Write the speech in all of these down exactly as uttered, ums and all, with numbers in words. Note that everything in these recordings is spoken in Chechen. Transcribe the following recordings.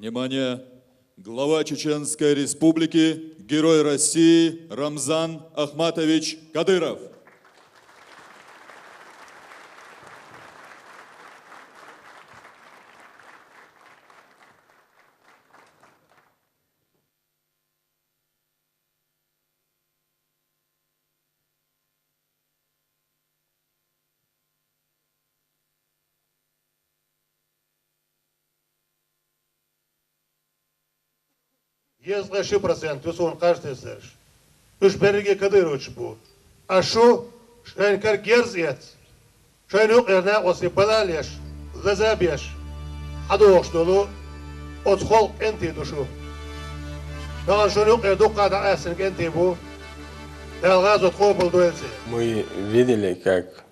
Внимание! Глава Чеченской Республики, Герой России Рамзан Ахматович Кадыров. Дезткъа ши процент вуьсун къаршдерзлерш. Уьш берриге Кадыровцаш бу. Аш шу шайн кар герз эц. Шайн юкъера накъостий бала леш, лаза беш, хьадохуш долу оцу халкъан кӀентий ду шу. Тахана шун юкъера дуккха дӀакъаьстина кӀентий бу. Дала гӀазот къобал дойла церан. Мы видели, как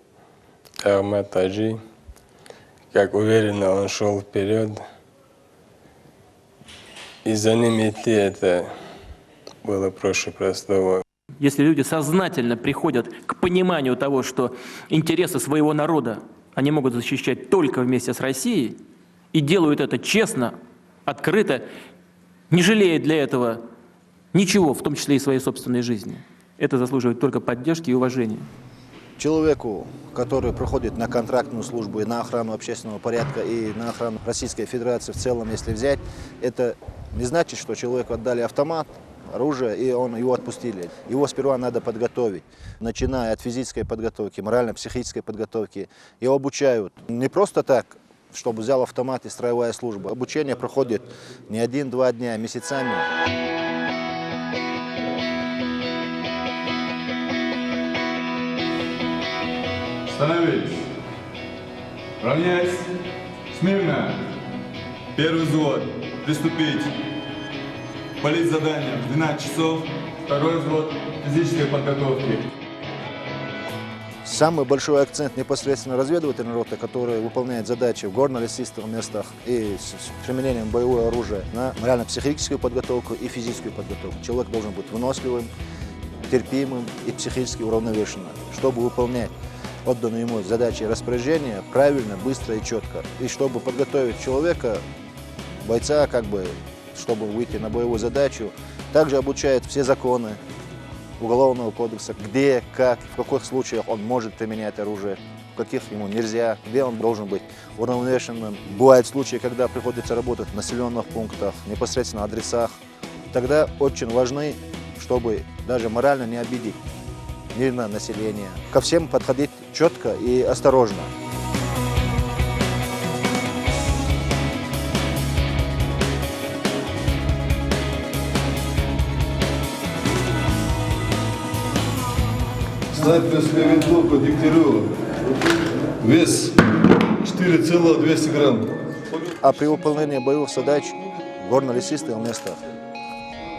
Ахмат Хаджи, как уверенно он шёл вперёд, и за ним идти это было проще простого. Если люди сознательно приходят к пониманию того, что интересы своего народа они могут защищать только вместе с Россией, и делают это честно, открыто, не жалея для этого ничего, в том числе и своей собственной жизни, это заслуживает только поддержки и уважения. Человеку, который проходит на контрактную службу и на охрану общественного порядка, и на охрану Российской Федерации в целом, если взять, это не значит, что человеку отдали автомат, оружие, и он, его отпустили. Его сперва надо подготовить, начиная от физической подготовки, морально-психической подготовки. Его обучают не просто так, чтобы взял автомат и строевая служба. Обучение проходит не один-два дня, а месяцами. Становись. Равняйсь. Смирно. Первый взвод. Приступить. Политзадание в двенадцать часов. Второй взвод физической подготовки. Самый большой акцент непосредственно разведывательной роты, который выполняет задачи в горно-лесистых местах и с, с применением боевого оружия, на морально-психическую подготовку и физическую подготовку. Человек должен быть выносливым, терпимым и психически уравновешенным, чтобы выполнять отданные ему задачи и распоряжения правильно, быстро и четко. И чтобы подготовить человека, бойца, как бы, чтобы выйти на боевую задачу, также обучают все законы Уголовного кодекса, где, как, в каких случаях он может применять оружие, в каких ему нельзя, где он должен быть уравновешенным. Бывают случаи, когда приходится работать в населенных пунктах, непосредственно адресах. Тогда очень важны, чтобы даже морально не обидеть мирное население. Ко всем подходить четко и осторожно. Снайперская винтовка Дегтярева. Вес четыре целых двести грамм. А при выполнении боевых задач в горно-лесистых местах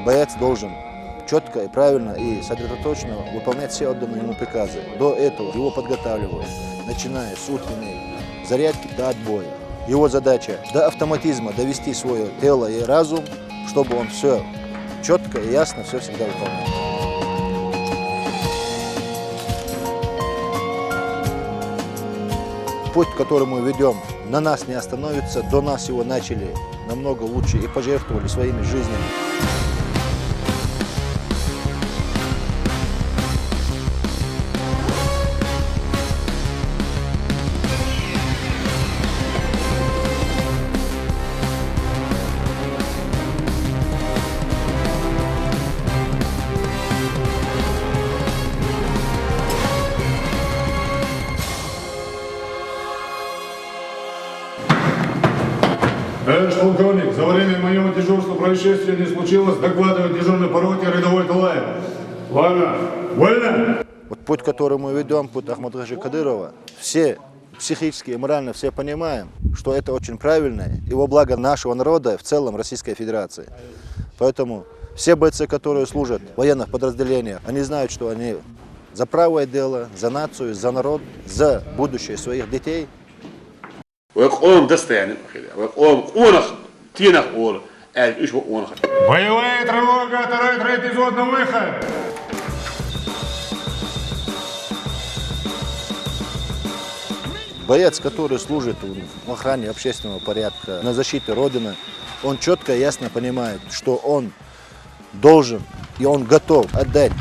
боец должен четко и правильно и сосредоточенно выполнять все отданные ему приказы. До этого его подготавливают, начиная с утренней зарядки до отбоя. Его задача до автоматизма довести свое тело и разум, чтобы он все четко и ясно все всегда выполнял. Путь, который мы ведем, на нас не остановится, до нас его начали намного лучше и пожертвовали своими жизнями. Товарищ полковник, за время моего дежурства происшествия не случилось. Докладывает дежурный по роте рядовой Талаев. Вольно. Вольно. Вот путь, который мы ведем, путь Ахматхаджи Кадырова, все психически и морально все понимаем, что это очень правильно и во благо нашего народа, в целом Российской Федерации. Поэтому все бойцы, которые служат в военных подразделениях, они знают, что они за правое дело, за нацию, за народ, за будущее своих детей. Вай къоман достояние хила, вай къоман къонах, тенах ола, аьлча уьш вай къонах. Боевая тревога, второй, третий взвод на выход! Боец, который служит в охране общественного порядка, на защите Родины, Он четко и ясно понимает, что он должен и он готов отдать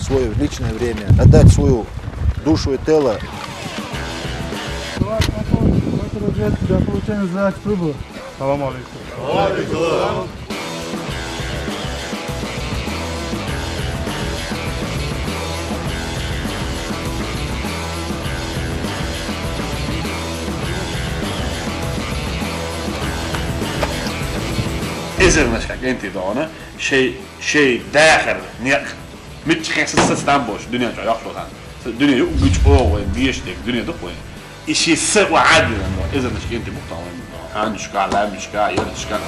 свое личное время, отдать свою душу и тело. Салам алейкум. Эзарнашка кӀентий догӀана, шей, шей дахар некъ миччахьа са, са стам бош, дуьнен чу йоккхухан. Са дуьне юкъ гуч огӀу вайн, деша дерг дуьне дукха вайн. И ши са ва хьадилан, эзарнаш кӀентий бухтан вайн. Ханнушка, ламнушка, ярнушка.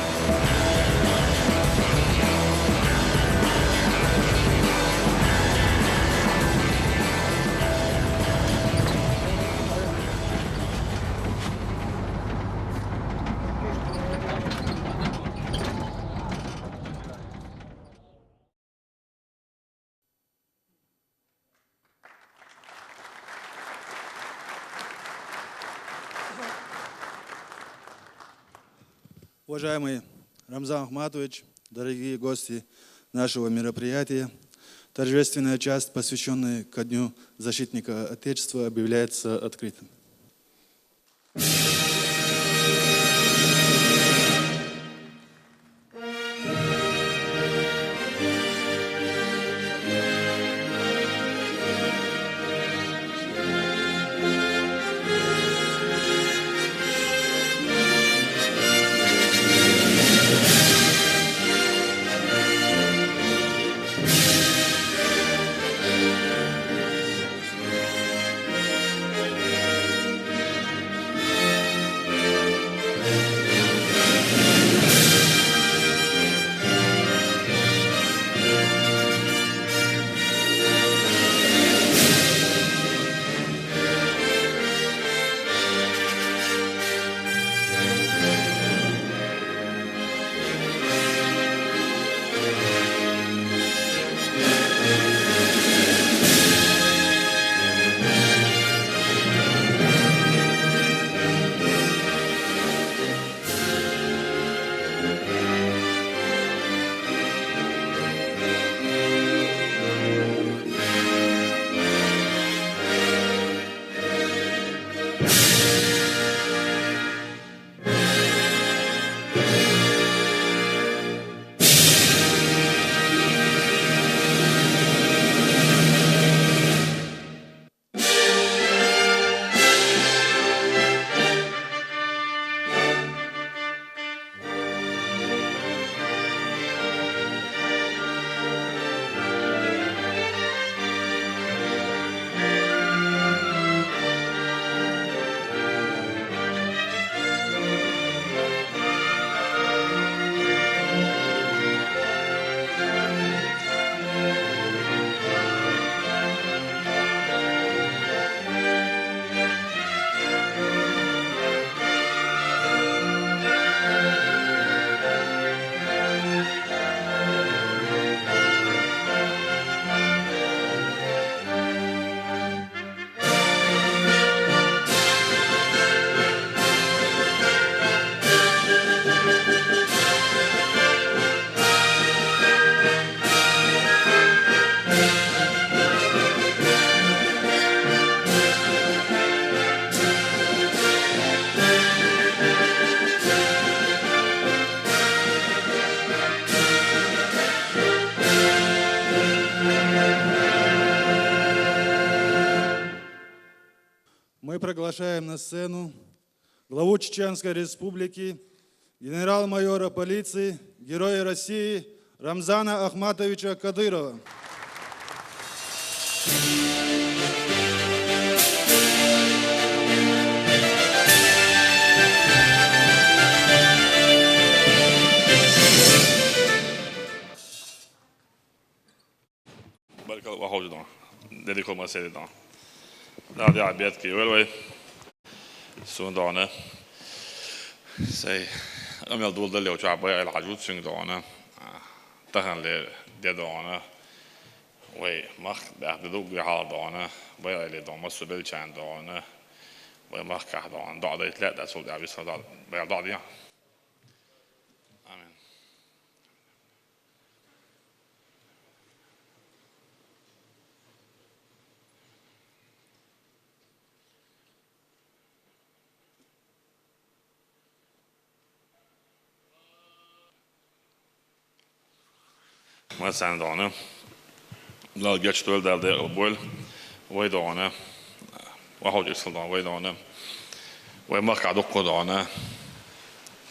Уважаемый Рамзан Ахматович, дорогие гости нашего мероприятия, торжественная часть, посвящённая ко Дню защитника Отечества, объявляется открытым. Мы приглашаем на сцену главу Чеченской Республики, генерал-майора полиции, Героя России Рамзана Ахматовича Кадырова. Баркалла, вахожу дон. Делико масери дон. Да, да, обед ки вел вай. Сун дона. Сай. Амел дул дале уча бай ал хажут сун дона. Тахан ле де дона. Вай мах бах де дуг хал дона. Бай ал дон масу бел чан дона. Вай мах ках дона. Да да итле да сол да виса да. Бай да да. Амин. Массарна догӀна. Дала гечдойла, Дала декъала бойла. Вай догӀна. Вахучу исал догӀна, вай догӀна. Вай махкахь дуккха догӀна.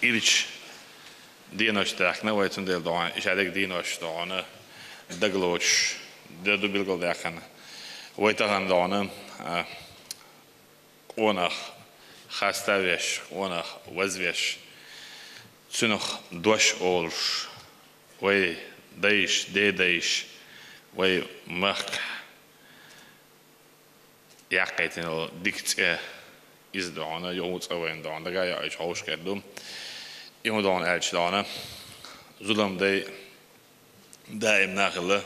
Ирча денош даьхкина вай, цундела догӀна. Иша дерг денош догӀна. Дагалоцуш. Де ду билгалдаьккхина. Вай тахана догӀна. А, къонах хаставеш, къонах вазвеш, цунах дош олуш, вай дайш, дедайш, вай махкахь яккхийтина дика цӀе, иза догӀна, юха цӀа вайна догӀна, дага яа йоуьйтуш хӀовш хир ду. И хӀун догӀна аьлча догӀна, зулам дай даим нах хилла.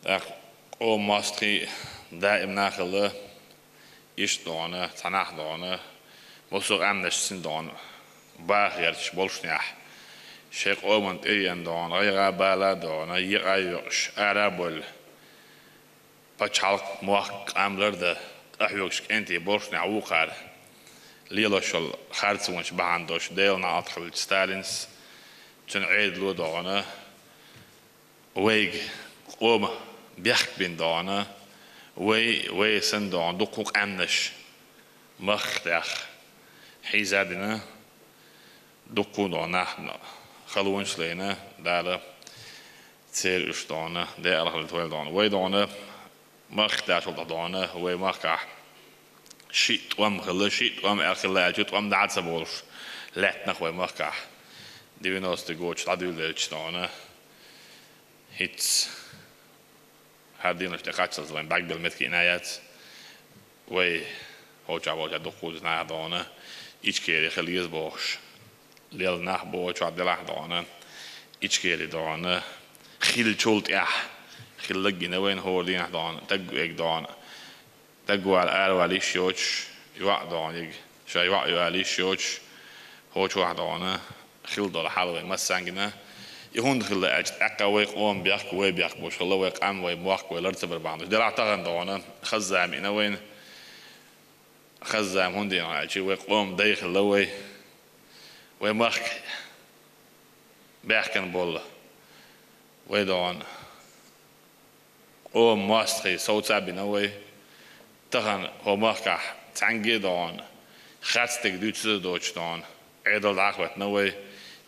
ТӀаккха къоман мостагӀий даим нах хилла. Иштта догӀна, цхьа нах догӀна, массо а къаьмнаш цуьнан догӀна, баха гӀерташ болушнехь, шайн къоман тӀееана догӀна, гӀайгӀа бала догӀна, екъа а йоькъуш, ара а бовлу. Пачхьалкх, мохк, къам лардан къахьоьгуш кӀентий болушнехь вукхара, лелош йолу харцонаш бахьана долуш Делан неӀалт хуьлда Сталинс, цуьнан Ӏедало догӀна, вайга къоман бехк бина догӀна, вай, вай санна догӀна, дуккха къаьмнаш махках тӀехь хьийза а дина, дуккха догӀна нах халонаш а лайна, Дала церан уьш догӀна, декъала хилийта вай догӀна. Вай догӀна, махках тӀехь долу догӀна, вай махкахь шиъ тӀом хилла, шиъ тӀом аьлла хилла аьлча, тӀом дӀа а ца болуш, лаьттинах вай махкахь девяностый годаш дӀадуьйладелча догӀна. ХӀинца хӀара дийнаш тӀекхаччалц вайн бӀаьрг бен меттиг йина яц. Вай хӀокху чохь болчохь дуккха а нах догӀна, Ичкери хила еза бохуш, лелла нах бохучохь делахь догӀна, Ичкери догӀна, хиллачул тӀаьхьа хилла гина вайна хӀора дийнахь догӀна, таг вега догӀна. Дагвала аравала йиш йоцуш, йоӀ догӀна, ша йоӀ йоьлла йиш йоцуш, хӀокху чохь догӀна, хилла долу хьал вай массарна гина. И хӀунда хилла аьлча, тӀаккха вай къоман бехк, вай бехк болуш хилла, вай къам, вай мохк, вай лар ца бар бахьана долуш. Делахь тахана догӀна, хазза а миъна вайна, хазза а хӀунда йина аьлча, вай къоман дай хилла вай, вай махка баьхкина болу, вай догӀна. Къоман мостагӀий совца а бина вай, тахана хӀокху махкахь цхьаьнгге а догӀна, харц дерг дуьйцур а доцуш догӀна, Ӏедал дӀахӀоттийна вай,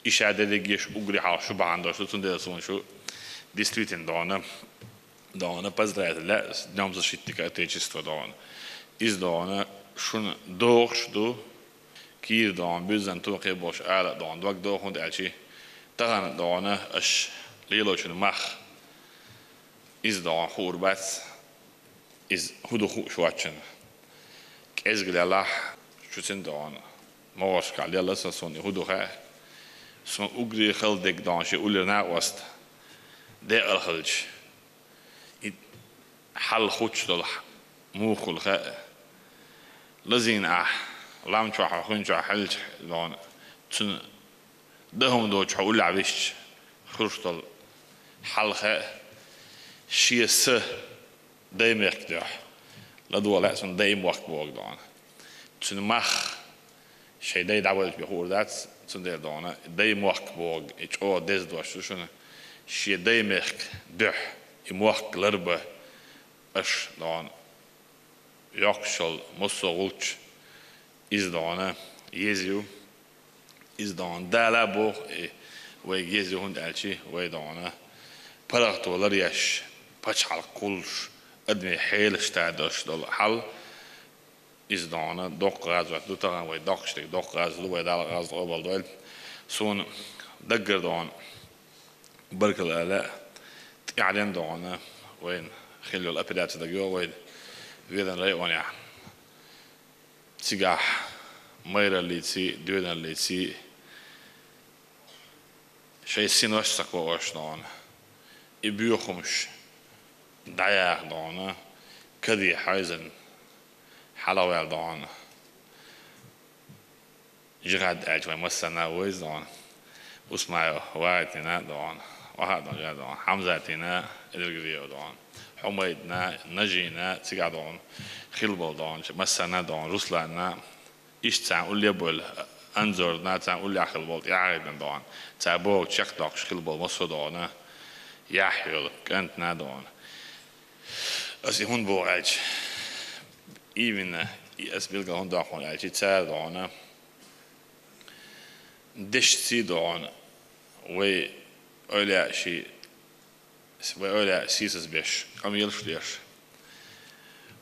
иша дерриг а еш уггаре хьалха шу бахьана долуш ду, цундела суна шу действительно догӀна, догӀна, поздравить лаьа с Днём защитника Отечества догӀна. Иза догӀна, шуна догӀуш ду, кийра догӀна, буьззина тохе болуш ала а догӀна, дог догӀу, хӀунда аьлча тахана догӀна, аша лелочун мах. Иза догӀна хуур бац, иза хӀун ду хууш вац шуна. КӀезиг лелахь, шу цуьнан догӀна, могӀаршкахь лелла сан, суна и хӀун ду хаьа. Суна уггаре хала дерг догӀна шен уллера накъост декъала хилча, и хьал хуттуш долу муха хуьлу хаьа. Лазийна ахь лам чохь, хӀун чохь хьаьлча догӀна, цуьнан дан хӀума доцуш хьо уллехь висча, хуьлуш долу хьал хаьа, шен са даймехкан дуьхьа. ЛадогӀа лаьа суна дай-мохк боху догӀна. Цуьнан мах шайн дай дӀавоьллича бен хуур дац, цундела догӀна, дай-мохк боху, и чӀогӀа деза дош ду шуна, шен даймехкан дуьхьа и мохк ларбан аша догӀна. Йоккхуш йолу массо а гӀулч, иза догӀна еза ю. Иза догӀна Дала а боху, и вайга еза ю, хӀунда аьлча вай догӀна паргӀато ларъеш, пачхьалкх кхуллуш, адамийн хьелаш тадош долу хьал. Иза догӀна доккха гӀазот ду, тахана вай доккхуш дерг доккха гӀазот ду, вай Дала гӀазот къобалдойла. Суна даггара догӀна баркалла а лаьа, тӀаьхьаренна догӀна, вайна хилла йолу операци дагайо вайна Веданан районехь. Цигахь майраллиций, доьналлиций шайн синош ца кхоош догӀна, и боьхамаш дӀаяха догӀна, каде хьаьвзина хьалаваьлла догӀна. Жихад аьлча вайн массарна а вайза догӀна. Усмаев ВахӀитина догӀна. ВахӀа догӀна, Жихад догӀна. Хьамзатина, Эдиргазиев догӀна. Хьумайдна, Нажина, цигахь догӀна. Хилла болу догӀна. Массарна а догӀна. Русланна. Иштта царна улле а болу, Анзорна, царна уллехь хилла болу тӀаьхьа а догӀна. Цара боху чекхдоккхуш хилла болу массо а догӀна. яхь йола кӀант-нана дона. Ас и хӀунда боху аьлча, именно и ас билггал хӀунда доккху аьлча, цара дона дешций дона вай ойла ши, вай ойла сийсаз беш, къамелаш деш.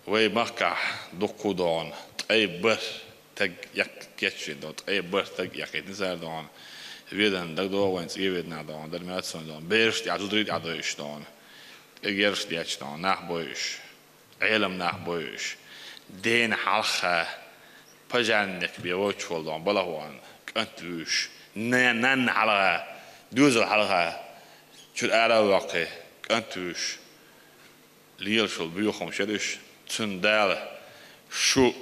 Вай махкахь дуккху дона, ткъе бархӀ таг яккхийча дона, ткъе бархӀ таг яккхийтина цара дона. Ведан дагадогӀу вайн цӀе ведана дона, дар меца дона, бераш тӀехь зударий тӀехь дойуш дона. ТӀегераш детташ дона, нах бойуш, Ӏелам нах бойуш. Дена хьалха пожарник бен воцуш волу дона, балха ван кӀант вуьйш. Нанна хьалха, доьзал хьалха, чуьра ара а воккхий, кӀант вуьйш. Лелаш волу боьхамаш яра уьш, цуьнан Дала шу,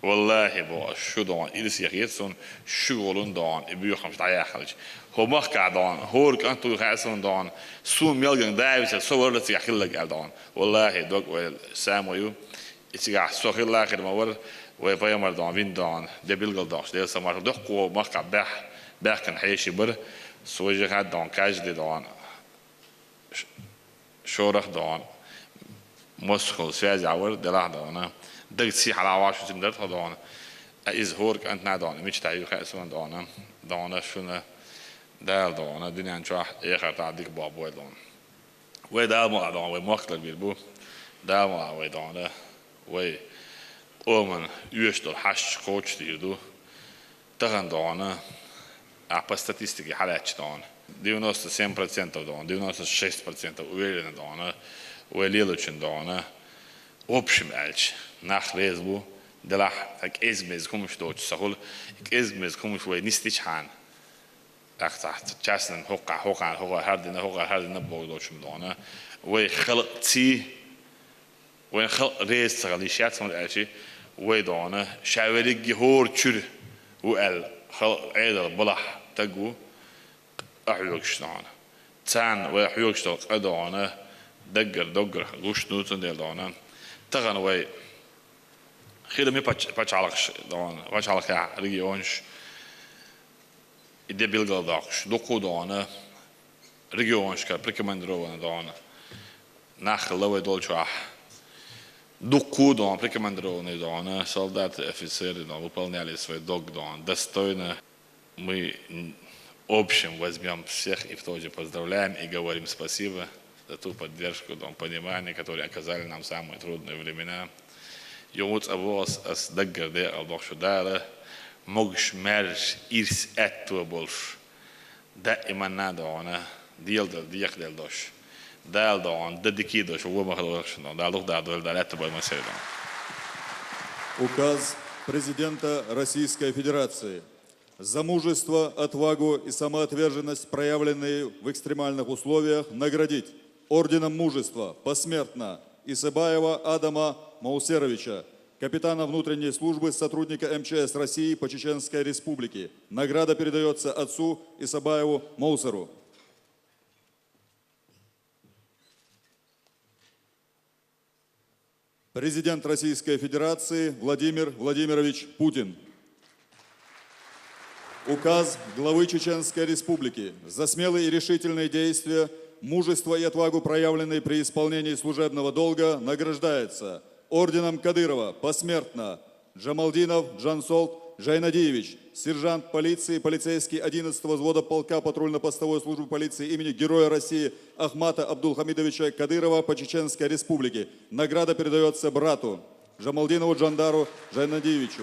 валлахӀи, боху ас, шу дона, ирсе хета суна, шу волун дона, и боьхамаш дӀаяххалча. ХӀо махкахь дона, хӀора кӀант вуй хаьа суна дона, суна мелган да висар, со варла цигахь хилларг аьлла дона. ВаллахӀи, дог вай само ю. И цигахь со хилла хир ма вара, вай пайхамар дона, вин дона, де билгал доккхуш, Делан салам-маршалла, дуккхо махкахь баьхкина хьеший бара, со вежа хаддон, каждый дона. Шорах дона, мосхал связь а вара, делахь дона, даг ций хьалаваш цуьнан дара тхо дона. А иза хӀора кӀант-нана дона, мича тӀе ю хаьа суна дона, дона шуна Дала дона, дуьнен чохь, эхартахь дика боху бой дона. Вай Дала мукъ лахь дона, вай мохк ларбийр бу, Дала мукъ лахь вай дона, вай къоман оьшуш долу хьашташ кхочушдийр ду. Тахана дона, ахь по статистике хьалаьттача дона, девяносто семь процентов дона, девяносто шесть процентов уверенно дона, вай лелочун дона, в общем аьлча, нах реза бу, делахь а кӀезиг-мезиг хӀумаш доцуш ца хуьлу, кӀезиг-мезиг хӀумаш вай нисдичхьана, тӀаккха цхьа частный хӀокхахь, хӀокхахь, хӀокхахь хӀара дина, хӀокхахь хӀара дина боху доцуш дона, вай халкъ ций, вайн халкъ реза ца хила йиш яц, хӀунда аьлча вай дона, ша верриге хӀора чуьра ву аьлла, халкъ Ӏедал балахь таг ву, къа хьоьгуш дона. Царна вай хьоьгуш долу къа дона, даггара-доггара гуш ду, цундела дона. Тахана вай хила ми пач-, пачхьалкхаш дона, пачхьалкхехь регионаш, и де билгал доккхуш, дуккху дона, регионашкара прикомандированный дона нах хилла вай долчохь. Дуккху дона прикомандированный дона, солдаты, офицеры дона выполняли свой долг дона достойно. Мы, м, общим возьмём всех и тоже поздравляем и говорим спасибо за ту поддержку, дона, понимание, которое оказали нам в самые трудные времена. Юха цкъа боху ас, ас даггара декъала боху шу Дала, могуш-маьрша, ирс аьтто болуш, даиманна а дона, дела дар дехаделла долуш, Дала дона, дан дика а долуш, вон ма хала вахана дона, Дала дукха дала дойла, Дала аьтто бойла массеран а дона. Указ президента Российской Федерации. За мужество, отвагу и самоотверженность, проявленные в экстремальных условиях, наградить орденом Мужества посмертно Исабаева Адама Маусеровича, капитана внутренней службы, сотрудника М Ч С России по Чеченской Республике. Награда передаётся отцу Исабаеву Маусеру. Президент Российской Федерации Владимир Владимирович Путин. Указ главы Чеченской Республики. За смелые и решительные действия, мужество и отвагу, проявленные при исполнении служебного долга, награждается орденом Кадырова посмертно Джамалдинов Джансолт Джайнадиевич, сержант полиции, полицейский одиннадцатого взвода полка патрульно-постовой службы полиции имени Героя России Ахмата Абдулхамидовича Кадырова по Чеченской Республике. Награда передаётся брату Джамалдинову Джандару Джайнадиевичу.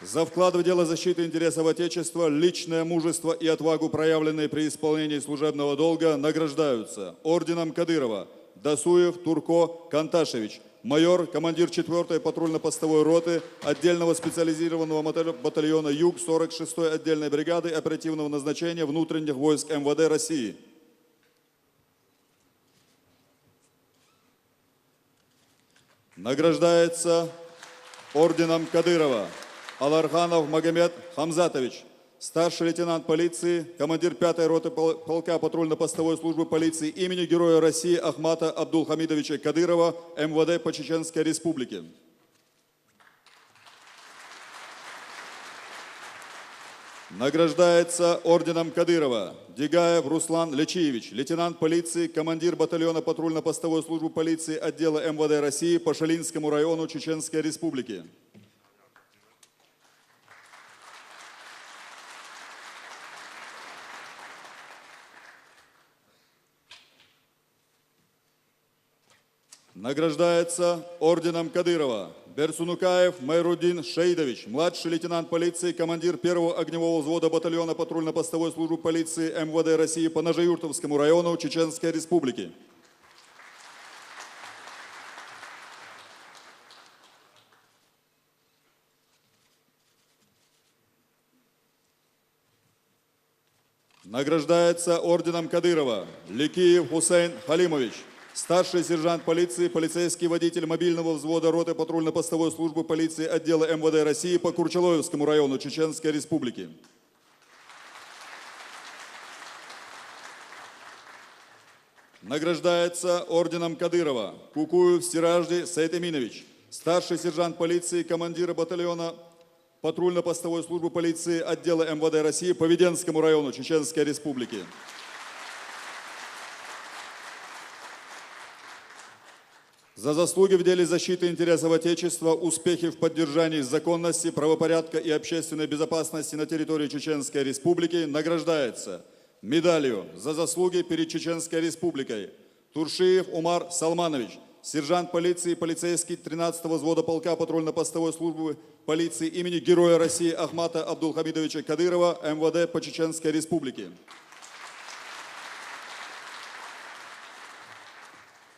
За вклад в дело защиты интересов Отечества, личное мужество и отвагу, проявленные при исполнении служебного долга, награждаются орденом Кадырова Досуев Турко Канташевич, майор, командир четвёртой патрульно-постовой роты отдельного специализированного мотор-, батальона «Юг» сорок шестой отдельной бригады оперативного назначения внутренних войск М В Д России. Награждается орденом Кадырова Аларханов Магомед Хамзатович, старший лейтенант полиции, командир пятой роты пол-, полка патрульно-постовой службы полиции имени Героя России Ахмата Абдулхамидовича Кадырова, М В Д по Чеченской Республике. Награждается орденом Кадырова Дегаев Руслан Лечиевич, лейтенант полиции, командир батальона патрульно-постовой службы полиции отдела М В Д России по Шалинскому району Чеченской Республики. Награждается орденом Кадырова Берсунукаев Майрудин Шаидович, младший лейтенант полиции, командир первого огневого взвода батальона патрульно-постовой службы полиции М В Д России по Нажаюртовскому району Чеченской Республики. Награждается орденом Кадырова Ликиев Хусейн Халимович, старший сержант полиции, полицейский водитель мобильного взвода роты патрульно-постовой службы полиции отдела М В Д России по Курчалоевскому району Чеченской Республики. Награждается орденом Кадырова Кукуев Сиражди Сайтэминович, старший сержант полиции, командира батальона патрульно-постовой службы полиции отдела М В Д России по Веденскому району Чеченской Республики. За заслуги в деле защиты интересов Отечества, успехи в поддержании законности, правопорядка и общественной безопасности на территории Чеченской Республики награждается медалью «За заслуги перед Чеченской Республикой» Туршиев Умар Салманович, сержант полиции, полицейский тринадцатого взвода полка патрульно-постовой службы полиции имени Героя России Ахмата Абдулхамидовича Кадырова, М В Д по Чеченской Республике.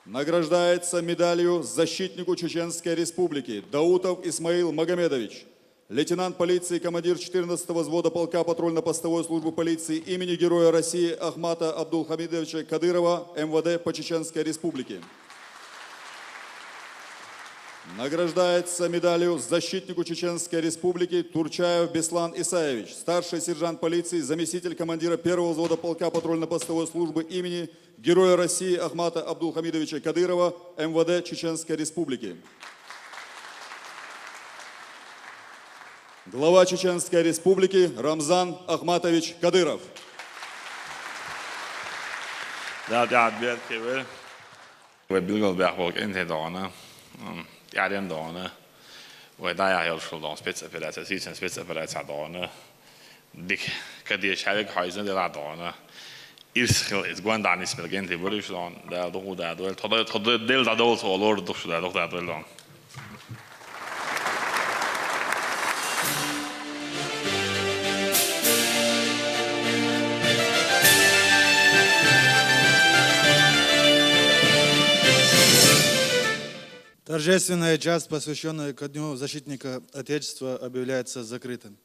Награждается медалью «Защитнику Чеченской Республики» Даутов Исмаил Магомедович, лейтенант полиции, командир четырнадцатого взвода полка патрульно-постовой службы полиции имени Героя России Ахмата Абдулхамидовича Кадырова, М В Д по Чеченской Республике. Награждается медалью «Защитнику Чеченской Республики» Турчаев Беслан Исаевич, старший сержант полиции, заместитель командира первого взвода полка патрульно-постовой службы имени Героя России Ахмата Абдулхамидовича Кадырова, М В Д Чеченской Республики. Глава Чеченской Республики Рамзан Ахматович Кадыров. Да, да, отберки вы. Вы билгал бях болг энтэ доона. М, ярен доона. Вы да, я ел шул доон спецоперация, сисен спецоперация доона. Дик, кадеш хавик хайзен дела доона. Ирсхил из гуанданис мелгенти буриш доон. Да, духу да дуэл. Тодо, тодо дел да дол солор душ да дух да дуэл доон. Торжественная часть, посвящённая ко Дню защитника Отечества, объявляется закрытым.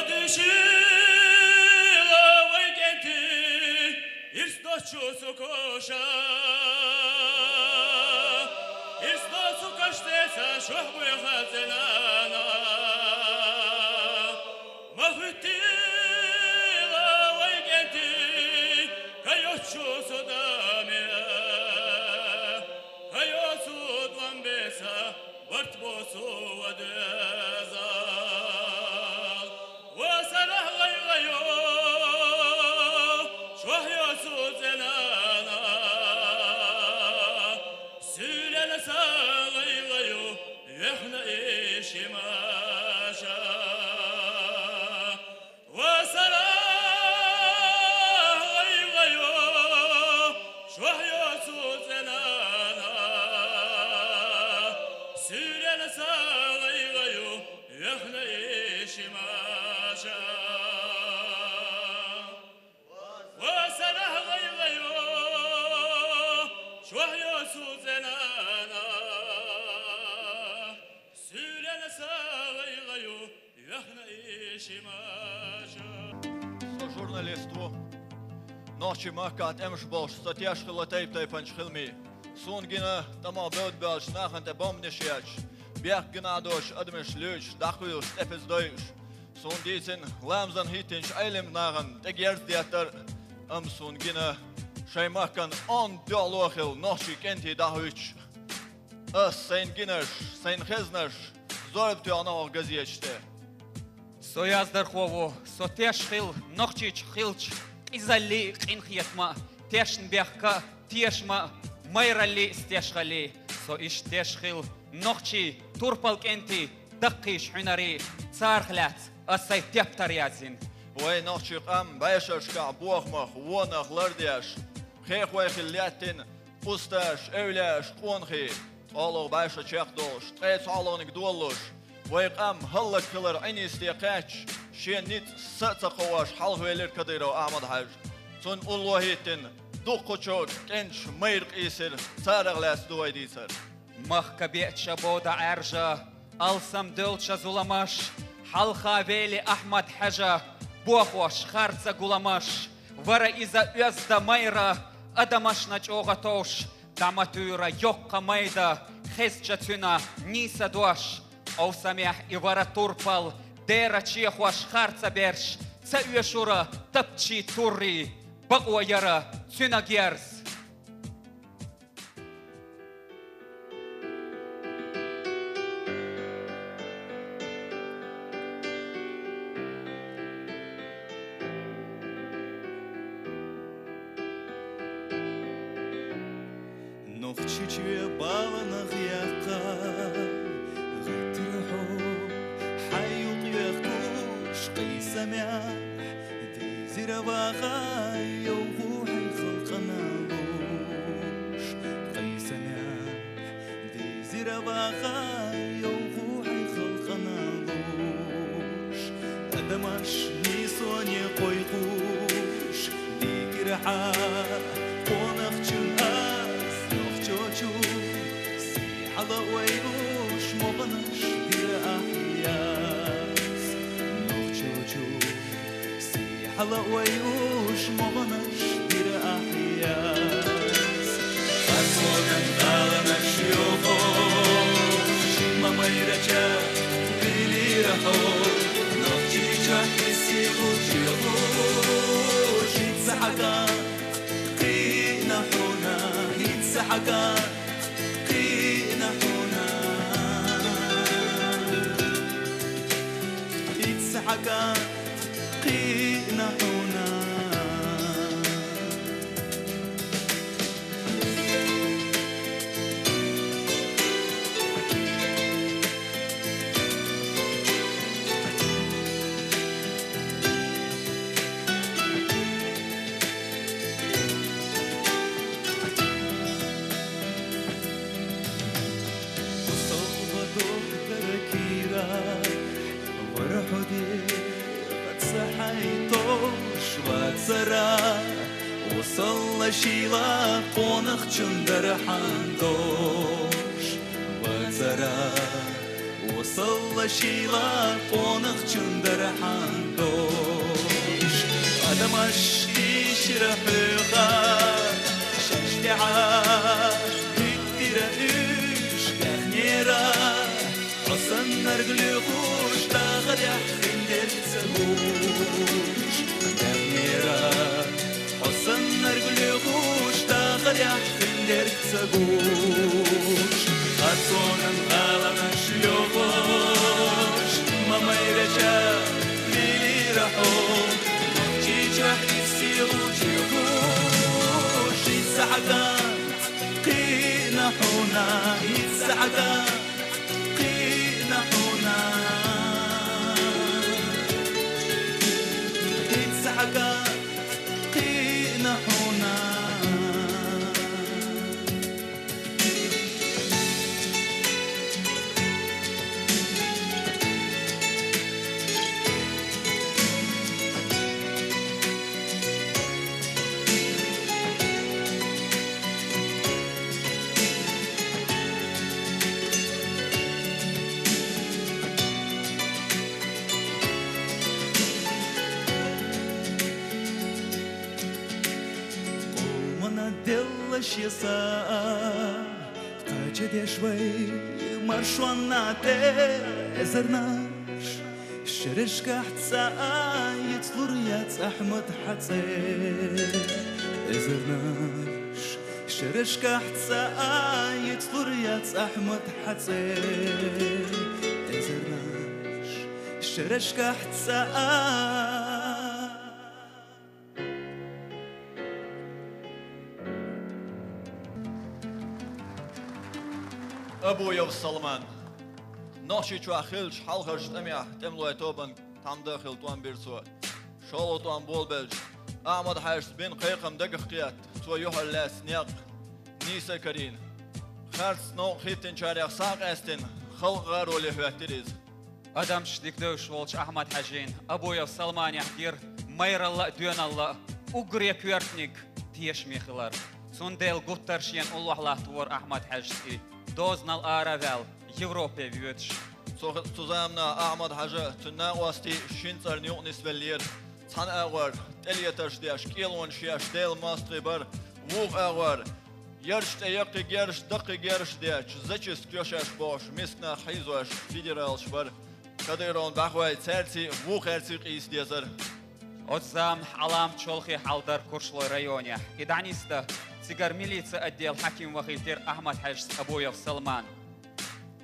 Дишила вай кӀентий, ирс доцу цу коша. Ирс доцу каш деца шух буьйха зенана. Ма хуьттила вай кӀентий, кайоцу цу даме. Кайоцу дламбеца, барт боцу ва дезал. Ва сарахь гӀайгӀайо, шух йоцу зенана. Суьйренца гӀайгӀайо, вехна и шимаша. Ва сарахь гӀайгӀайо, шух йоцу зенана. Суьйренца гӀайгӀайо, вехна и шимаша. Ва сарахь гӀайгӀайо, шух йоцу зенана. Суьйренца гӀайгӀайо, вехна и шимаша. Со журналист ву. Нохчийн махкахь тӀемаш болуш со теш хилла тайп-тайпанчу хиламийн. Суна гина тӀамах бевдда баьллачу нахана тӀе бомбанаш ечаш, бехк гина а доцуш адамаш луьйчуш, дӀакхуьйлуш, тӀепаза дойуш. Суна дийцина ламазан хӀиттинчу Ӏелам нахана тӀе герз деттар, амма суна гина шайн махкана онда дуьхьало хилла нохчийн кӀентий дӀахӀуьттуш. Ас сайн гинарш, сайн хезнарш зорба тоьхна оха газеташ тӀе. Со яздархо ву, со теш хилла Нохчийчохь хиллачу къизаллий а, къинхетама а, тешнабехка а, тешама а, майраллий а, стешхаллий. Со иштта теш хилла нохчийн турпал кӀентий даккхийчу хьуьнарийн, царах лаьцна ас сайн тептар яздина. Вай нохчийн къам бӀешерашкахь бохамах, вонах лардеш, хехой хилла лаьттина усташ, эвлаяаш, къонахий, ткъолгӀа бӀе шо чекхдолуш, ткъе цхьолгӀаниг долалуш, вай къам хӀаллакьхилар Ӏинисте кхаьчча, шен ницкъ, са а ца кхоош, хьалхавелира Кадыров Ахьмад-Хьаьжа. Цунна улло а хӀиттина, дуккхачу кӀенташа майра къийсира, царах лаьцна ду вай дийцар. Махка беача бода Ӏаьржа, алсам девлча зуламаш, хьалха вели Ахьмад-Хьаьжа, бохош харца гуламаш, вара иза оьзда майра, адамашна чӀогӀа товш, дӀа ма туьйра йоккха майда, хезча цуьнан нийса дош. Къовсамехь и вара турпал, дера чехош харца берш, ца оьшура тапчий туррий, бакъо яра цуьнан герз. Нохчийчоь баланах яккха гӀиттира хьо, хьайн юкъ йоьхкуш къийсамехь, дийзира ваха йовхо хьайн халкъана луш. Къийсамехь, дийзира ваха йовхо хьайн халкъана луш. Адамаш нийсоне кхойкхуш, дийкира хьан къонахчун ас, нохчочун сий хьалаойуш, могӀанаш дира ахь яц. Нохчочун сий хьалаойуш, могӀанаш дира ахь яц. Хасонан гӀаланаш йохо, шимма майрача билира хьо, Нохчийчохь сий гучуьйхуш. ХӀинца хьаган кхиъна хьуна, хӀинца хьаган кхиъна хьуна, хӀинца хьаган кхиъна хьуна. Усалла дохкара кийра, вара хьо дегӀаца хьайн тош вацара, усалла шийла къонахчун дара хьан дош вацара, усалла Делла шийла къонахчун дархьан дош. Адамаш ийшира хьоьга, шаьш тӀехьа хӀиттира уьш даьхнера. Хьо саннарг лоьхуш, дахарехь хиндерг ца гуш, даьхнера. Хьо саннарг лоьхуш, дахарехь хиндерг ца гуш. Харцонан гӀаланаш лоьхуш, ма майрача лелийра хьо. Нохчийчохь иза сийлахь чуьхуш, иза хьаган кхиъна хьуна, иза хьаган кхиъна хьуна. Иза хьаган кхиъна хьуна. Къомана делла шеса, кхача деш вай маршонна тӀе эзарнаш. Шерашкахь цӀа а йицлур яц Ахьмад хьан цӀе эзарнаш. Шерашкахь цӀа а йицлур яц Ахьмад хьан цӀе эзарнаш. Шерашкахь цӀа а. Абуев Салман. Нохчийчохь хиллачу хьалхарчу тӀамехь тӀемалойн тобанна тхьамда а хилла тӀом бира цо. ШолгӀа тӀом болабелча, Ахьмад-Хьаьжас бина кхайкхам дагах кхетта, цо юьхьарлаьцна некъ нийса карийна. Харц новкъа хӀиттинчарех схьа а къаьстина, халкъан гӀароле хӀоьттира иза. Адамаш дика девзаш волчу Ахьмад-Хьаьжин Абуев Салманехь гира майралла а, доьналла а, уггаре коьртаниг тешаме хилар. Цундела гуттар шена уллохь латтавора Ахьмад-Хьаьжас и, дозанал ара а ваьлла, Европе воьдуш. Цу, цу заманахь Ахьмад-Хьаьжа а, цуьнан накъостий а шина цӀарна юкъа нисвеллера. Цхьана агӀор тӀелетарш деш, кӀелонаш еш Делан мостагӀий бара, вукху агӀор ярш тӀе яккхий герзаш, даккхий герзаш детташ, зачистка йо шаьш бохуш, миска нах хьийзош федералаш бара. Кадыровн бӀаьхой цаьрций а, вукхаьрций а къийса дезара. Оцу заманахь Ӏаламат чолхе хьал дара Куршлой районехь. И дӀанисдан цигара милицин отдел хьаким вахийтира Ахьмад-Хьаьжас Абуев Салман.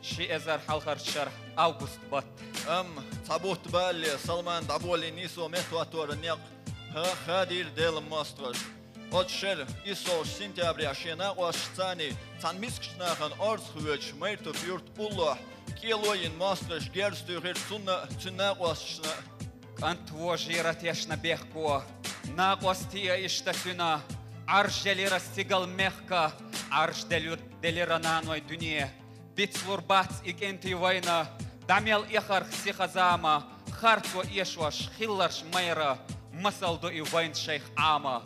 Ши эзар хьалхарчу шарахь август баттахь. Амма цхьа бутт балале Салман дӀаболийна нийсо меттахӀотторан некъ хӀа-, хадийра Делан мостагӀаша. Оцу шеран иссолгӀачу сентябрехь шен накъосташцаний цхьана мискачу нахана орцах воьдуш, Майртуп юрт уллохь кӀело а йина мостагӀаша герз туьйхира цунна а, цуьнан накъосташна а. КӀант вожийра тешна бехко, накъостий а иштта цуьнан, Ӏаржделира стигал мехка, Ӏаржделира, делира наной дуьне. Бицлур бац и кӀентий вайна, дӀа мел эхарх сиха зама, харцо эшош хилларш майра, масал ду и вайна шайх Ӏама.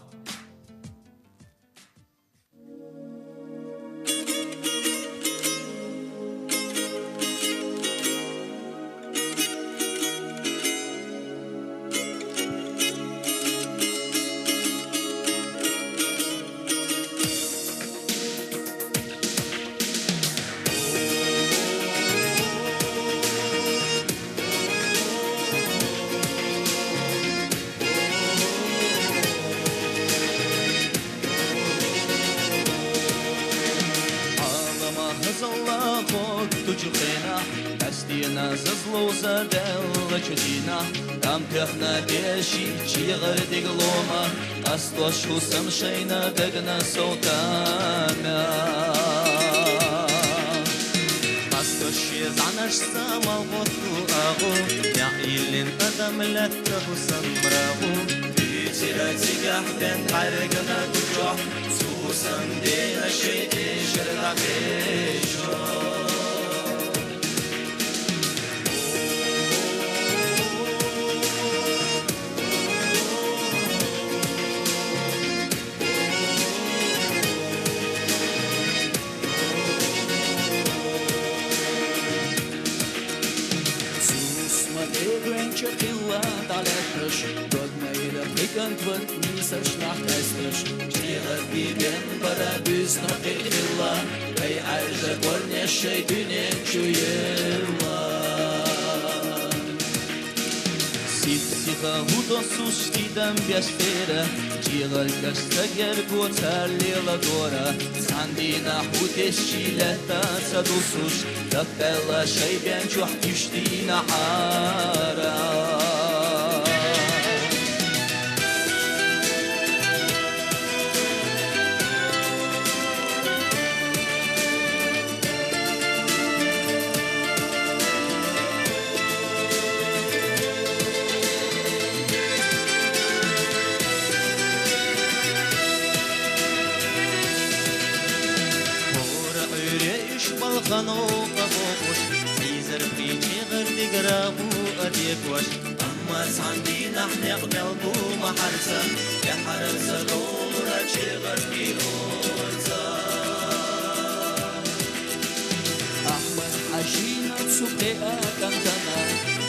Ӏалама хазалла кхоттучу хенахь, къаьстина зазловза даьллачу дийнахь, там тоьхна деши чегӀар диг лома, къастош хӀусам шайна дагна сов тамехь. Къастош шен зӀанашца малхӀотту агӀо, неӀ йиллина адам лаьтта хӀусам рагӀу. Дуьйцира цигахь бен бӀаьргана гучохь, цу хӀусамдена шайн эшар дӀакхечо. Чакхилла дӀалаьтташ, дог майра пхи кӀант вар нийсарш нах къаьсташ. ЧӀегӀар бен бара буьзна кхин хилла, вай Ӏаьржа корнеш шоай дуьнен чу елла. Сих-сиха хӀу тосуш тидам беш церан, чӀегӀар каш ца герго цар лела дора. Цхьан дийнахь хӀу тесчий лаьтта ца дусуш, даккхелла шоай бен чохь уьш дийнахь ара. ХӀора Ӏуьйре уьш балхано къа бохуш, хьийзар пхи чӀегӀар дигара бу а декъош. Амма цхьан дийнахь некъ мел бу ма хьарца, тӀаьхьара ца довлура чӀегӀар кхин орца. Ахьмад-Хьаьжина цу пхеа кӀантана,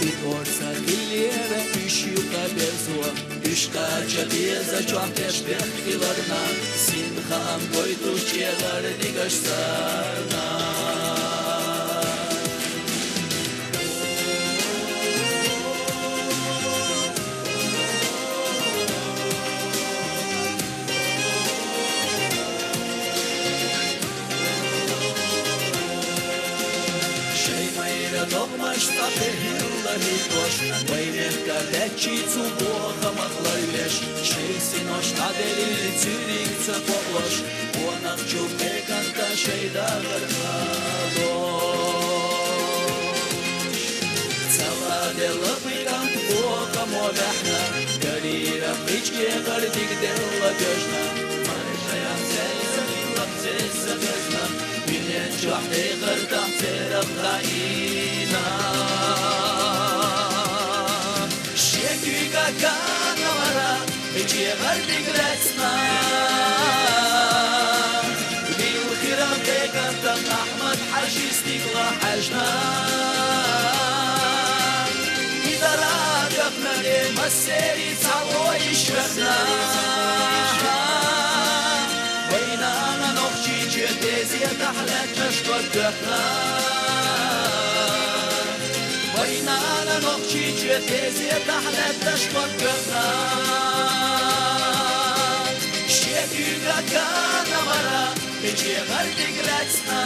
и орца хиллера уьш юкъа берзо. Уьш кхача деза чохь тешбех хиларна, син хаам гойтуш чӀегӀар дигаш царна. Шоай майра догӀмаш цӀа тӀе хӀилла хӀиттош, вай мехкара лаьттачий цу бохамах ларвеш, шоай синош дӀаделира цуьриг ца кхоош, гонах чу пхи кӀанта шоай дагӀар хадош. Ца ладелла пхи кӀант бохамо ваьхна, карийра пхи чӀегӀар дигделла доьжна, маршаях цаьрца хилла цецца доьжна, дуьнен чохь тӀехӀартахь церан дӀаийна. Шен куьйга гана вара, пхи чӀегӀар диг лаьцна. Вилхира пхи кӀантан Ахьмад-Хьаьжи стигала хьаьжна. И дара доьхна, массерий цхьа лоиш вехна. Вай нана Нохчийчоь тезетахь лаьтташ дог доьхна. Вай нана Нохчийчоь тезетахь лаьтташ дог доьхна. Шен куьйга гана вара, пхи чӀегӀар диг лаьцна.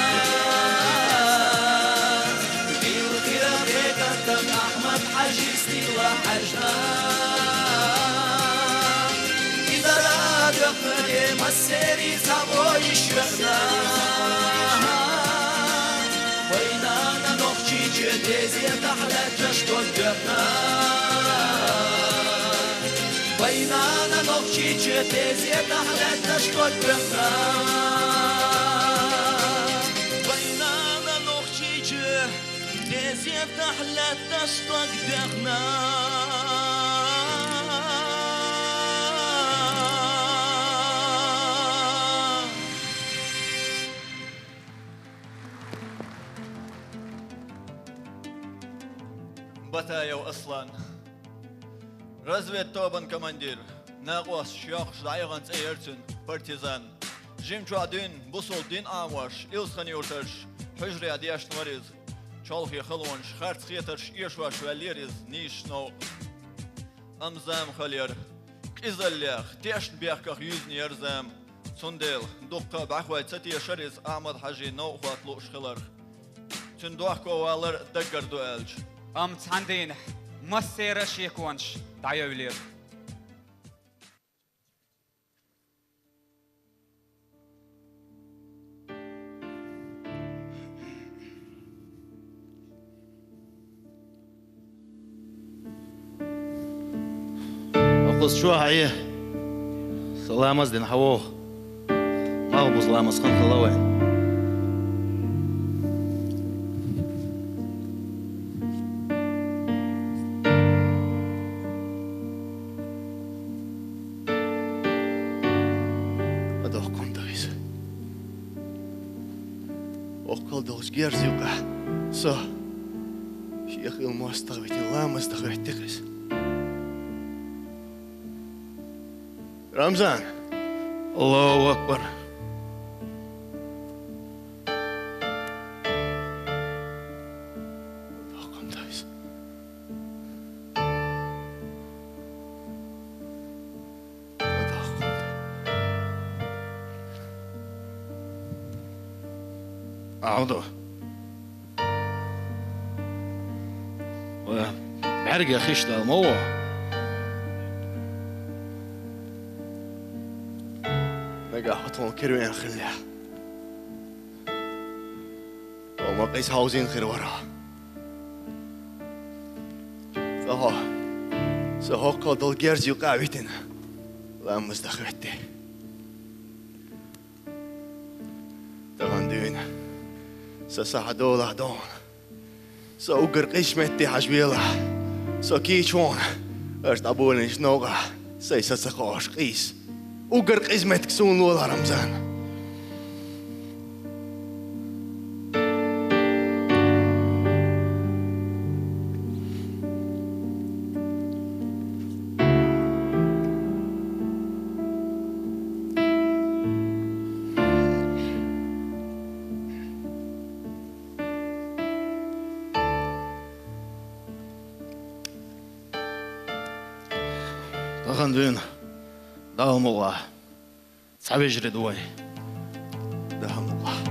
Вилхира пхи кӀантан Ахьмад-Хьаьжи стигала хьаьжна. И дара доьхна, массерий цхьа лоиш вехна. Вай нана Нохчийчоь тезетахь лаьтташ дог доьхна. Вай нана Нохчийчоь тезетахь лаьтташ дог доьхна. Вай нана Нохчийчоь тезетахь лаьтташ дог доьхна. Батаев Аслан. Разведтобан командир, накъосташ йохкуш дӀаяхана цӀе яра цуьнан, партизан. Жимчохь дуьйна бусалба дин Ӏамош, Илсхан-Юртарчу хьуьжарехь дешна вара иза. Чолхе халонаш, харц хетарш эшош ваьллера иза нийсачу новкъа. Амма зама хала яра. Къизаллех, тешнабехках юьзна яра зама. Цундела дуккха а бӀаьхой ца тешара иза Ахьмад-Хьаьжин новкъахӀотта лууш хиларх. Цуьнан дохковалар даггара ду аьлча. Амма цхьана дийнахь массеран а шеконаш дӀайевлира. Акхуз чохь Ӏе. Со ламаз дина хьан воху? Малхбуза ламаз хан хала вайн. Ма дохкун ду иза. Оккхал долчу герз юкъахь со Шех хилла мостагӀа витина ламаз дан хӀоьттира иза. Рамзан! Аллаху акбар! Ӏовду. Ва бӀаргех иштта ма во. Нагахь тхуна кервен хилла. Хьо ма къиза хьовзийна хир вара. Ца хьо, са хӀоккхал долу герз юкъа а витина, ламаз дан хӀоьттира. Тахана дуьйна са сахьа долахь дона. Со уггар къиза метте хьажа велахь, со кийча вон, аша дӀаболийначу новкъахь сайн са ца кхоош къийса. Уггар къиза меттиг суна лолахь, Рамзан. Тахана дуьйна Далла мукъалахь цхьа вежарий ду вай. Далла мукъалахь.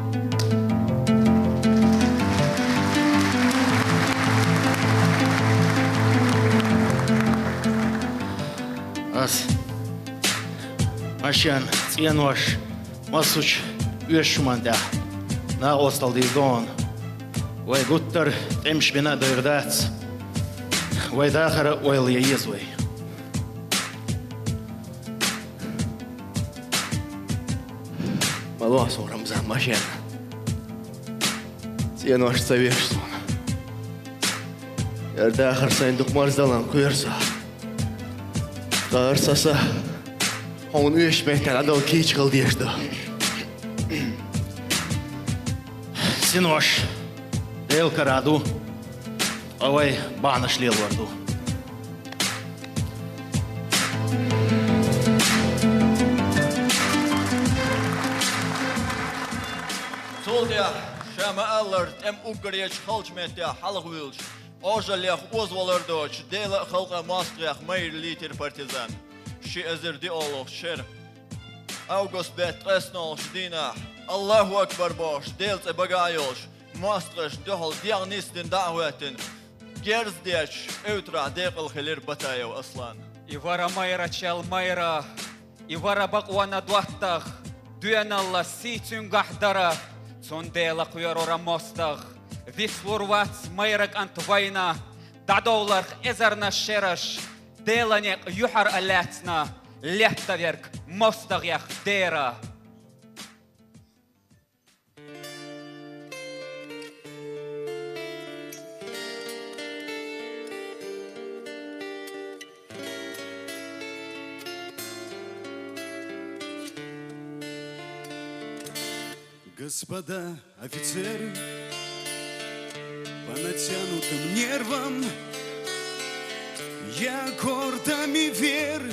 Ас машен цӀенош массочу оьшучу хӀуманна тӀехь накъосталла дийр ду хьуна. Вай гуттар а тӀемаш бина а дайр дац. Вай дахар а ойла ян еза вай. Ма лохьа суна, Рамзан, машен. ЦӀенош ца веш суна. ХӀара дахар сайн дукха марздаларна кхоьру со. Ткъа хӀара сан са хьуна оьшучу метте дӀадала кийча хила дезаш ду. Синош Делан кара ду, ткъа вай бахьанаш лелор ду. Цул тӀаьхьа, ша ма-аллара, тӀеман уггаре халчу меттехь хьалхавуьйлуш, Ӏожаллех озавалар доцуш, Делан а, халкъан а мостагӀех майра лийтира партизан. Ши эзар диъолгӀачу шеран август беттан ткъеснолгӀачу дийнахь, Аллаху акбар бохуш, Делан цӀе багахь а йолуш, мостагӀашна дуьхьал дегӀ нисдина дӀа а хӀоьттина, герз дечу эвтарахь декъала хилира Батаев Аслан. И вара майрачел майра, и вара бакъонан доттагӀа, доьналла, сий цуьнгахь дара, цундела кхоьрура мостагӀа. Вицлур вац майра кӀант вайна, дӀадовларх эзарнаш шераш, Делан некъ юьхьар а лаьцна, летта верг мостагӀех дера. Господа офицеры, по натянутым нервам я аккордами веры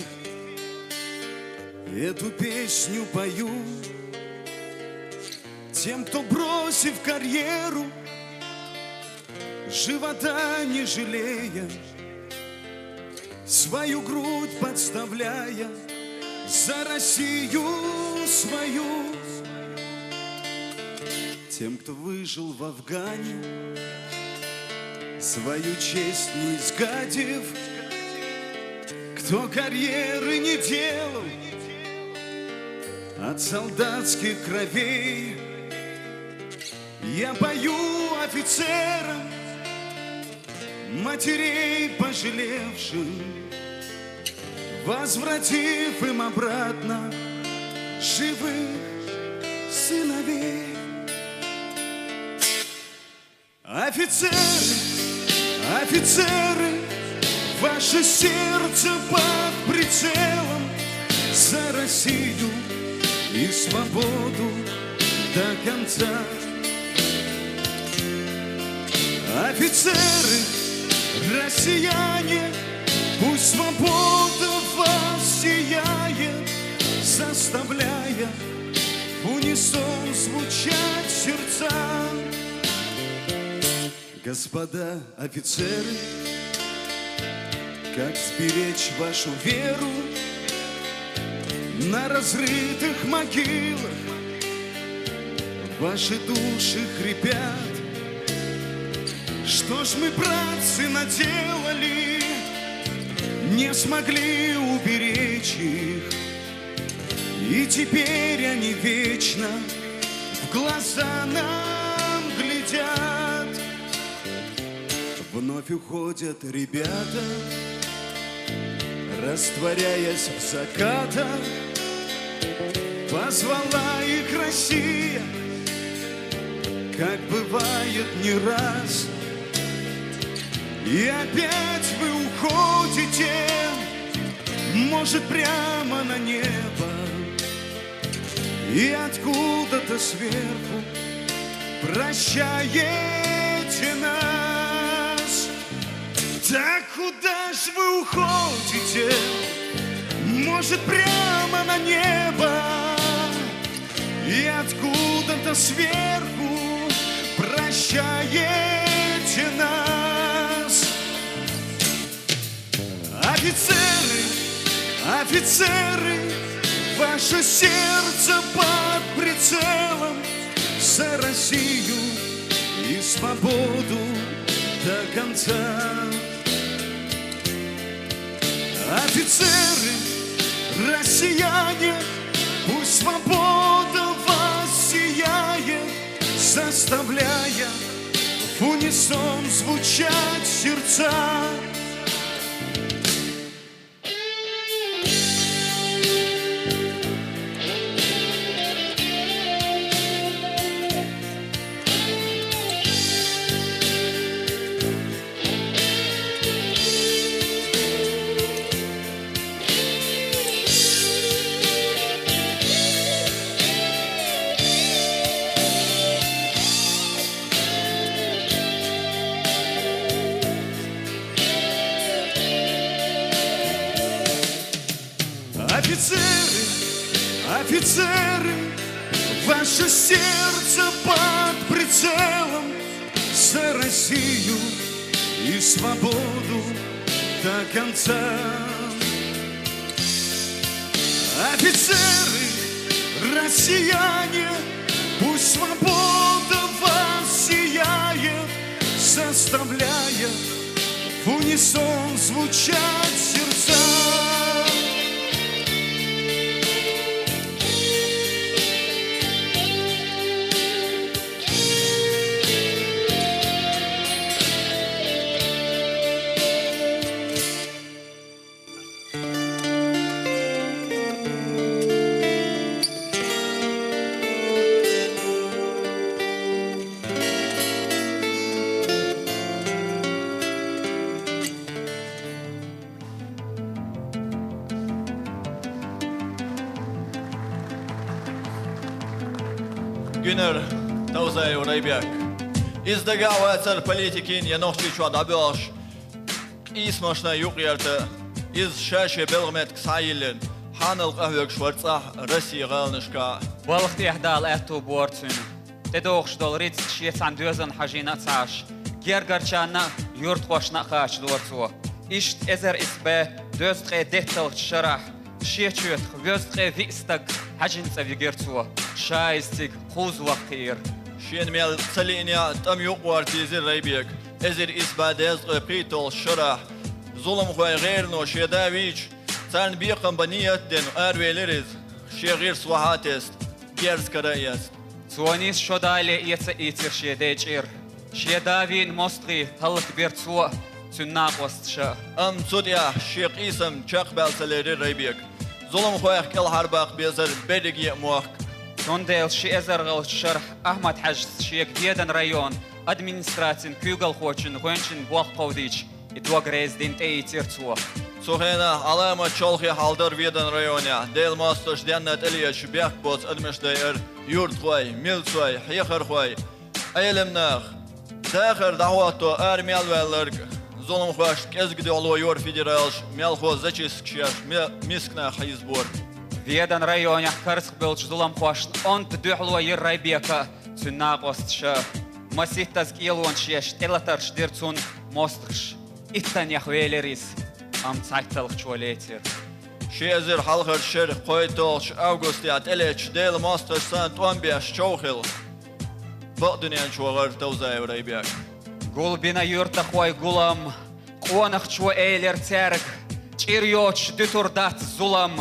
эту песню пою. Тем, кто, бросив карьеру, живота не жалея, свою грудь подставляя за Россию свою. Тем, кто выжил в Афгане, свою честь не изгадив, кто карьеры не делал от солдатских кровей. Я пою офицерам, матерей пожалевшим, возвратив им обратно живых сыновей. Офицеры, офицеры, ваше сердце под прицелом, за Россию и свободу до конца. Офицеры, Россияне, пусть свобода в вас сияет, заставляя в унисон звучать сердца. Господа офицеры, как сберечь вашу веру на разрытых могилах ваши души хрипят? Что ж мы, братцы, наделали, не смогли уберечь их? И теперь они вечно в глаза нам глядят. Вновь уходят ребята, растворяясь в закатах. Позвала их Россия, как бывает не раз. И опять вы уходите, может, прямо на небо. И откуда-то сверху прощаете нас. Так куда ж вы уходите? Может, прямо на небо? И откуда-то сверху прощаете нас. Офицеры, офицеры, ваше сердце под прицелом. За Россию и свободу до конца. Офицеры, россияне, пусть свобода вас сияет, заставляя в унисон звучать сердца. Офицеры, офицеры, ваше сердце под прицелом. За Россию и свободу до конца. Офицеры, россияне, пусть свобода вас сияет, заставляя в унисон звучать сердца. Гуьнар Тавзаев Райбек. Из дагахь вацара политикийн я нохчийчохь дӀабоьлхуш, къийсамашна юкъаярта, иза ша шен белхан меттиг схьайиллина, хьанал къахьоьгуш вара цӀахь Россин гӀаланашкахь. Балха тӀехь Дала аьтту бора цуьнан. ТӀедогӀуш долу рицкъ шен цхьана доьзална хьажийна а ца Ӏаш, гергарчарна а, юьртахошна а кхачадора цо. Иштта эзар исс бӀе дезткъе детталгӀачу шарахь шен чоьтах везткъе виъ стаг хьаьжин цӀа вигира цо. Ша иза цига кхузза ваккхийра. Шена мел ца лиънехь а, тӀам юкъа гӀортийзира Райбека эзар исс бӀе дезткъе пхийтталгӀачу шарахь. Зуламхойн гӀерано шен да вийча, царна бекхам бан ният а дина, аравелира иза, шен гӀирс вахьа а тесна, герз кара а эцна. Цо нийса шо дале эца а ийцира шен ден чӀир. Шен да вийна мостагӀий хӀаллакбира цо а, цуьнан накъосташа а. Амма цу тӀехь шен къийсам чекхбаьлла ца лерира Райбека. Зуламхойх кӀелхьарбаккха безара берриге а мохк. Цундела ши эзар гӀалгӀачу шарахь Ахьмад-Хьаьжас шега Веданан районан администрацин куьйгалхочун гӀоьнчийн болх кховдийча, и дог реза дина тӀеийцира цо. Цу хенахь Ӏаламат чолхе хьал дара Веданан районехь. Делан мостагӀаша денна тӀелеташ бехк боцу адамаш дайара юьртахой, милцой, хьехархой, Ӏеламнах. Дахар дӀахӀотто ара мел ваьлларг, Зуламхошта кӀезига дуьхьало йора федералаш, мелхо зачистка еш, ме-, миска нах хьийзабора. Веданан районехь карзахбевллачу зуламхошна онда дуьхьало йира Райбека, цуьнан накъосташа. Масийттаза кӀелонаш еш, тӀелатарш дира цунна мостагӀаша. Иттаннех велира иза, амма цхьайтталгӀачо лецира. Ши эзар хьалхарчу шеран кхойтталгӀачу августехь тӀелеттачу Делан мостагӀаша санна тӀом беш чов хилла, бакъдуьнен чу вахара Тавзаев Райбек. Гулбина юьртахой гулам, къонахчо элира цаьрга, чӀир йоцуш дуьтур дац зулам,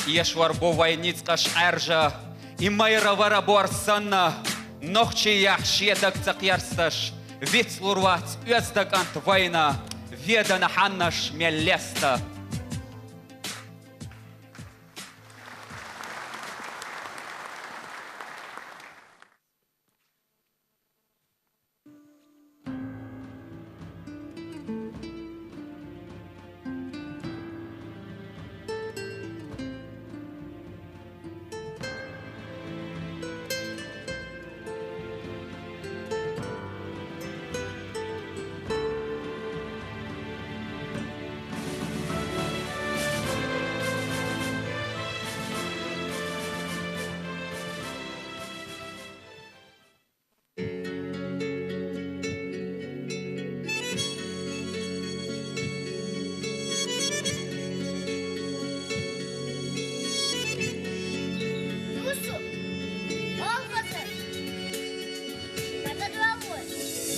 эшор бу вайн ницкъаш Ӏаьржа. И майра вара бор санна, нохчий яхь шен даг ца кхерсташ, вицлур вац оьзда кӀант вайна, Веданан хьаннаш мел леста.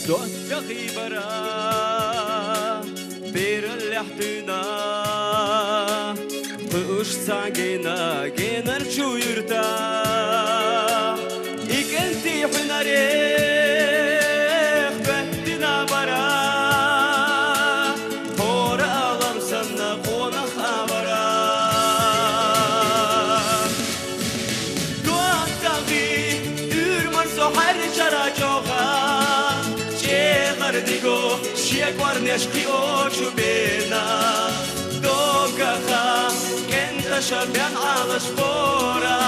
ДоттагӀий бара бераллехь дуьйна, кхуьуш цхьа гена, генарчу юьртахь. И кӀентий хьуьнарех боьттина бара, хӀора алам санна къонах а вара. ДоттагӀий, уьйр марсо хьаьржира чӀогӀа, чӀегӀар диго шен кӀорнеш кхиочу бена. Доггах а кӀенташа бен Ӏалашбора,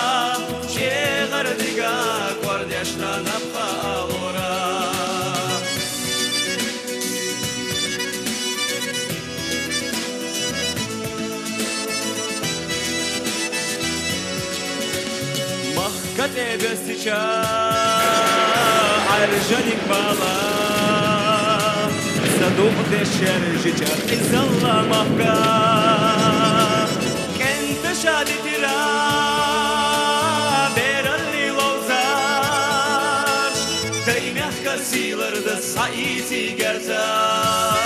чӀегӀар дига кӀорнешна напха а лора. Махка тӀе бессича Ӏаьржаниг бала, ца дукъдеш шаьржича къизалла махка. КӀенташа дитира бераллин ловзарш, таймехкан сий лардан схьаийци герзарш.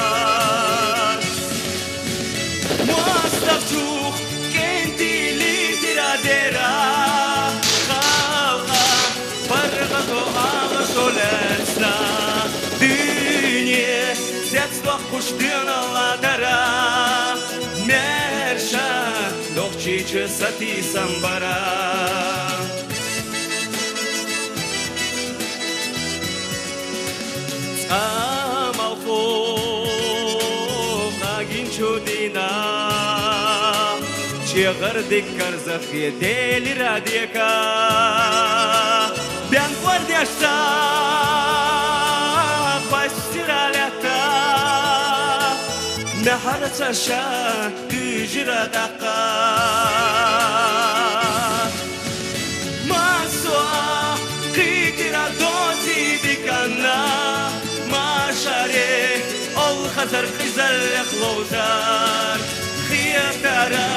МостагӀчух кӀентий лийтира дера, халкъан паргӀато Ӏалашо лаьцна, дуьне цецдоккхуш доьналла дара, маьрша Нохчийчу сатийсам бара. Цкъа а малхо къагийначу дийнахь, чӀегӀар дика карзахъе делира дека. Бен кӀордешца кхоьссира лаьтта, маьхьарца ша дуьйжира тӀаккха. Массо а кхийтира доций диканна, машаре олхазар къизаллех ловзар. Хетара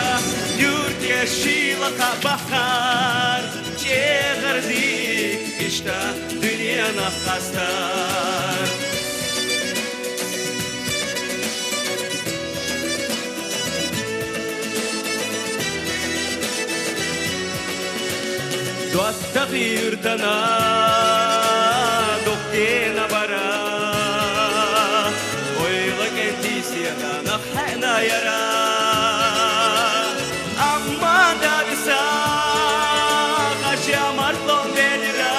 юьртера шийла кхаъ бахкар, чӀегӀар дика иштта дуьненах къастар. ДоттагӀий юьртана дуккхена бара, ойла кӀентий сехьанах хьаьъна яра. Амма Дала виса гӀажа мартол делира,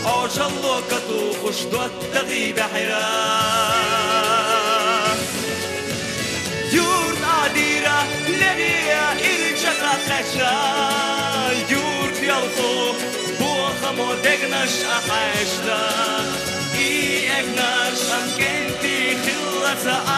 Ӏожалло катухуш доттагӀий баьхьира. Юрт Ӏадийра, леме ирча кхаьчна, юрт ялхо бохамо дегнаш а хьаьшна. И эгнаш а кӀентий хилла Sa